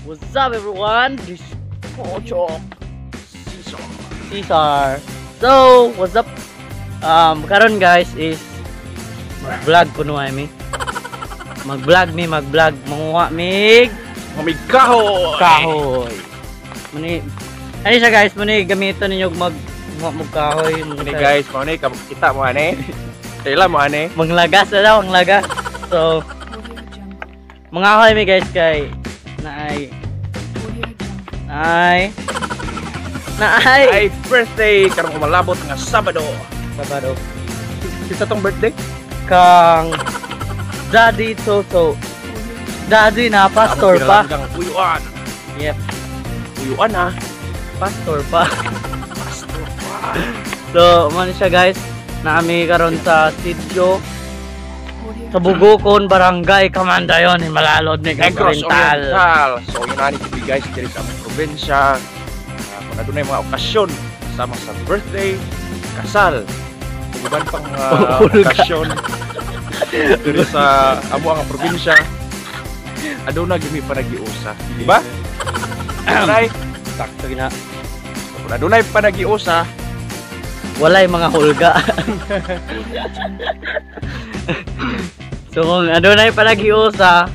What's up, everyone? This is Pocho Caesar. Caesar. So, what's up? Karon guys is mag-vlog kuno ay mi. Mag-vlog mi, mag-vlog manguha mig Mamig kahoy. Kahoy. Muni ano siya guys, muni gamiton ninyo mag mag kahoy. Muni guys, muni kita mo ane. Kaila mo ane. Manglagas na daw, manglagas. So, mangahoy mi guys kay naay naay naay ay birthday karong umalabot nga Sabado. Sabado. Kinsa tong birthday? Kang Daddy Toto. Daddy na pastor pa. Uyuan. Yep. Uyuan ah. Pastor pa. Pastor pa. So, man siya guys, naami karon sa sitio sa Bugokon, Barangay Camandayon, Malalod, Negros Negros Oriental. Oriental. So yun ani gid guys diri sa among probinsya. Kung adunay mga okasyon sama sa birthday, kasal, ug uban pang mga okasyon diri sa amo ang probinsya, aduna gyud mi panagiusa, di ba? Aray, Sakto gina. Kung adunay panagiusa, walay mga hulga. So kung adunay panagiusa,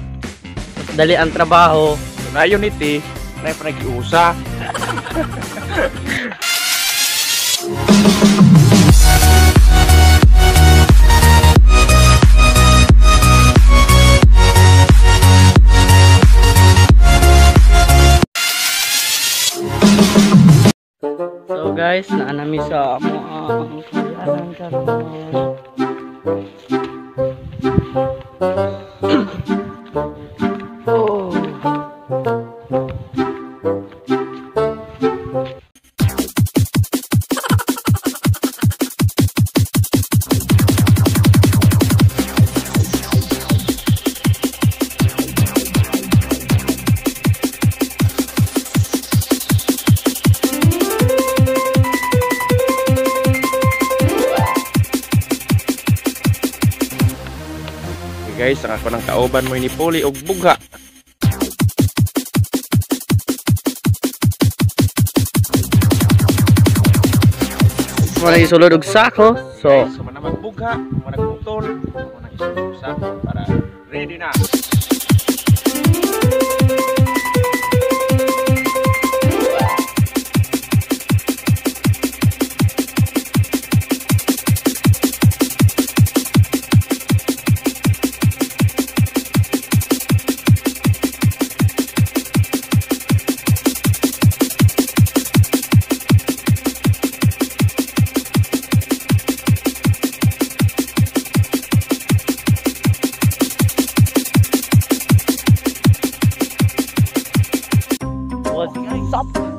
mas dali ang trabaho. Na unity, na panagiusa. So guys, naanami sa amo ang kayanan karon. Oh. Guys, ang ako ng kauban mo ni Poli og bugha. Wala isulod og sako. So, guys, so man magbugha, man nagputol, man isulod og sako para ready na. What's up?